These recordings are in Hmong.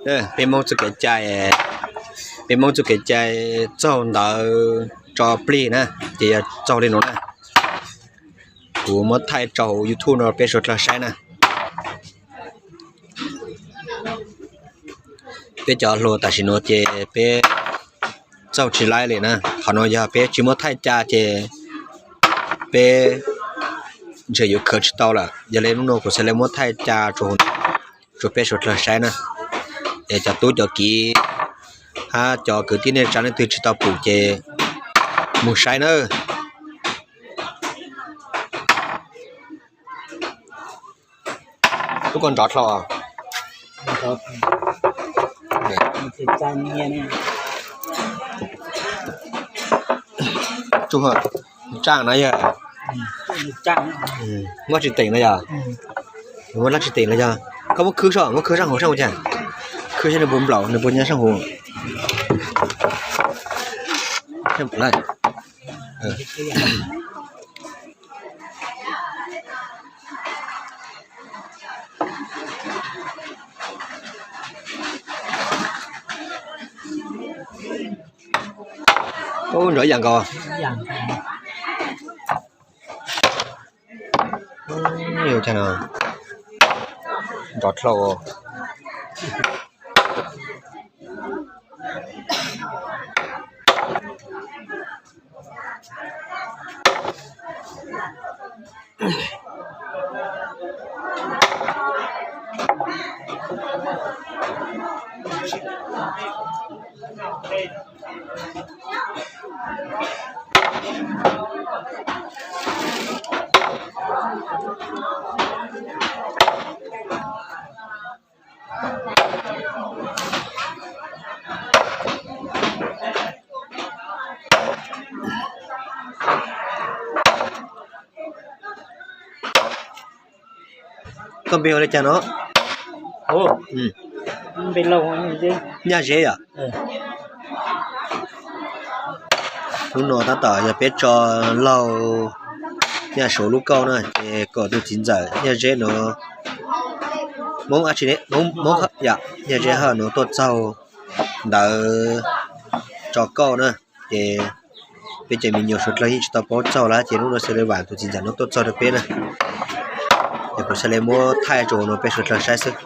Peb Hmoob txoj kev cai, peb Hmoob txoj kev cai txaug ntawv tso plig na, ces yog txaug li no na. Kuv muab thaij rau hauv YouTube no peb suav dlawg saib na. Peb cov hluas tam sim no ces peb txaug tsis laib li na. Qhov no yog peb tsis muab thaij ca ces peb ntshe yuav khwv tsis tau lawm. Yog li hnub no kuv xav li muab thaij ca rau peb suav dlawg saib na. Es cov tub cov kiv hab cov kwv tij neej tsa leej twg tsis tau pum ces mus saib na. Lub koj nrov dlhau. Tsaaj no yog, muab tsis teem no yog, muab dlaab tsis teem no yog. Koj muab khwb soj, muab khwb saab hauv saab hauv cas, khwb saib nws puas nplaum, nws puas nyab saab hauv. Ub, nrov ib yam nkaus. Nrov dlhau. Koj npe hu li cas no? Nyaj Zeb yom? Hnub no tab tom yog peb tso laug Nyaj Suav lub kauj na, ces kom tus txiv ntxawm Nyaj Zeb no, Hmoob, Nyaj Zeb Hawj no tuaj txaug ntawv tso kauj na, ces peb cov me nyuam suav dlawg yeej tsis tau paub txaug lawm, ces hnub no xav li vam tus txiv ntxawm no tuaj txaug rau peb na, ces kuv xav li muab thaij rau no peb suav dlawg saib xwb.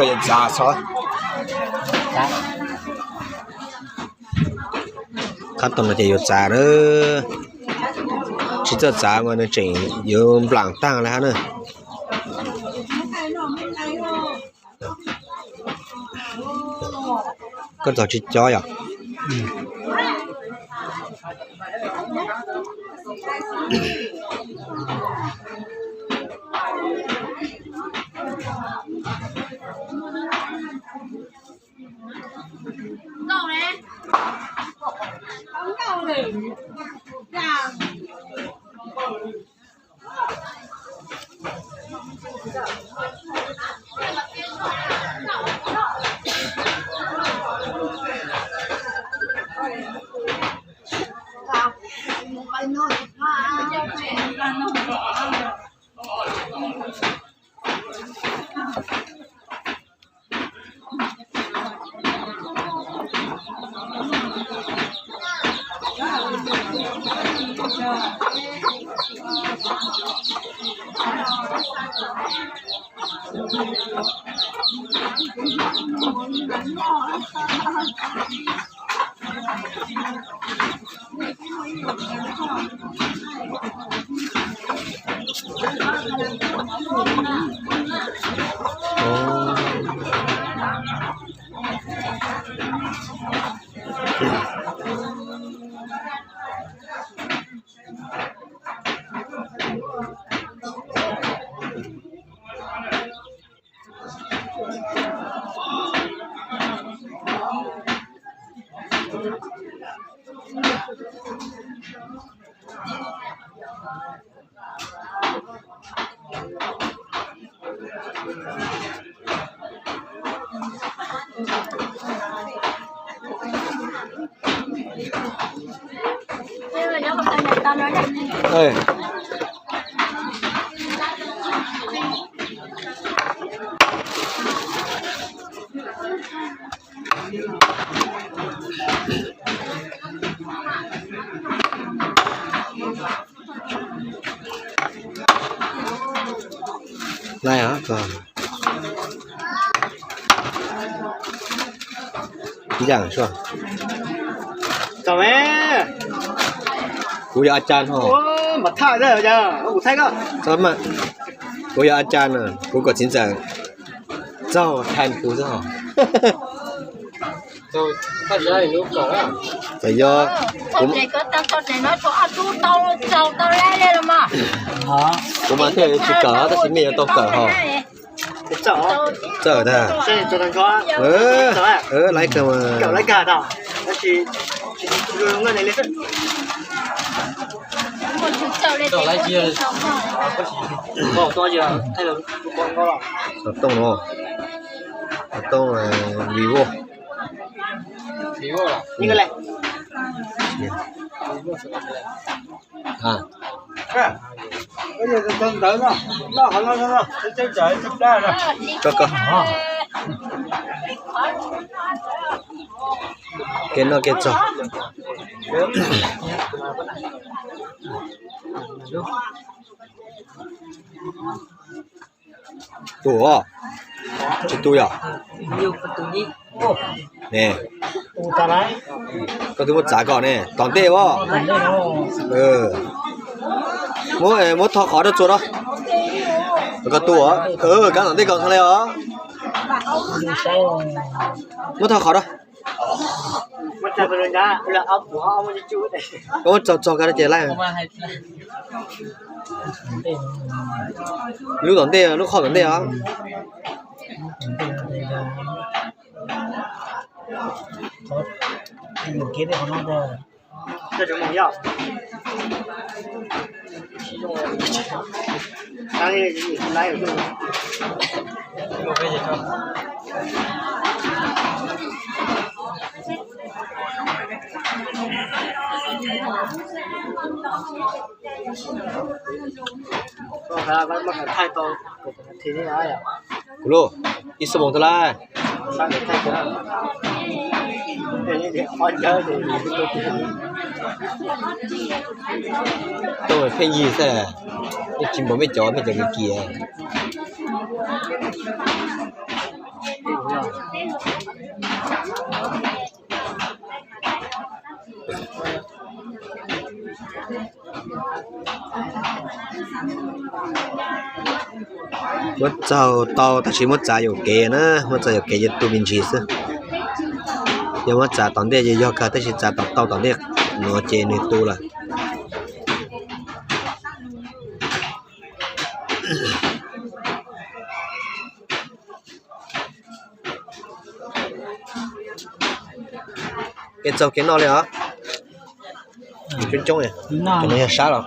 Koj yuav txav xov, qhov tau no ces yuav txav na, tsis txawj txav mas nws tseem yuav nplaam taag li hab na. Koj txav tsis cob yom? Lais os, ncaj suav. Kuv yog a cas ho. Kuv yog a cas, kuv kom txiv ntxawm txaug thaij kuv xwb ho. Txawm yog kuv mas thiaj tsis kawm tab sis nej yuav tau kawm ho. Txawm tag. Laiv kawg mas. Xov tooj no, xov tooj Vivo. Kev noj kev txog. Tu os, tsis tu yom? Ne, koj twb muab txav kom ne, tom ntej os. Muab, muab tho qhov rau txuas rau. Koj tu os, kav tom ntej kom ntxhov li os. Muab tho qhov rau. Koj muab txaug txog koj ces laij. Lub tom ntej, lub qhov tom ntej os. Kuv lub, ib xuab moos tag lawm. Tuaj pheej yig xwb, tsis npaum mej cov, mej cov kiv kiv. Muab txaug tau tab sis muab txav yuam kev na, muab txav yuam kev ces tu me ntsis xwb. Yog muab txav tom ntej ces yog kawg tab sis txav tom tau tom ntej no ces nws tu lawm. Kev txaug kev noj li os. Coob coob, cov no yog sab los.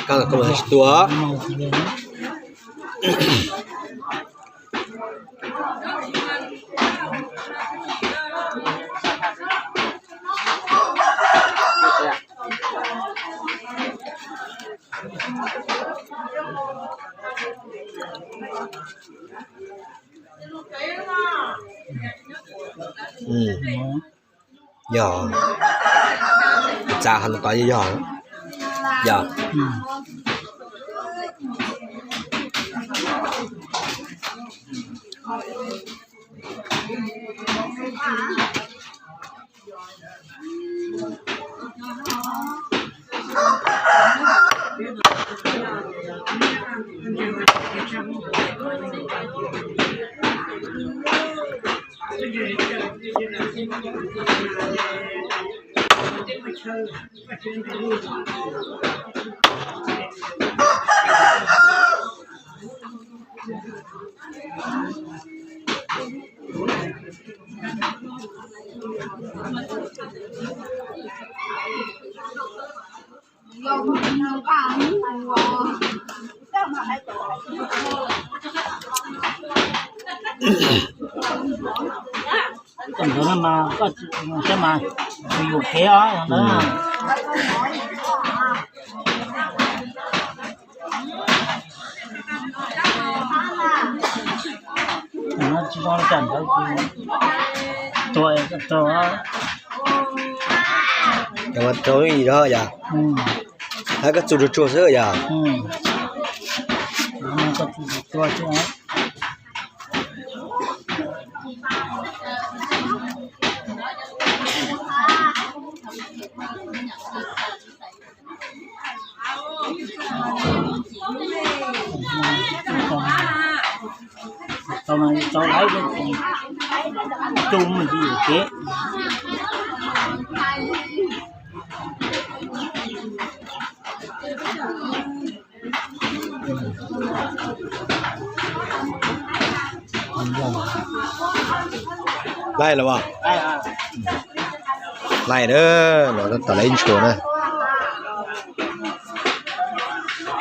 Koj los koj mas tsis tuaj. Yog, txav hov no tod yog, yog. Koj ntawd no mas koj saib mas, yus kev os ntawd. Tsis zoo li cas ntawd, tuag tuag. Raug ib yam, hab koj txu tsuag tsuag xwb yog. Tau lawm, tu mus ntsis yuam kev. Laij los as? Laij na, no tas lawv ib ntshua na.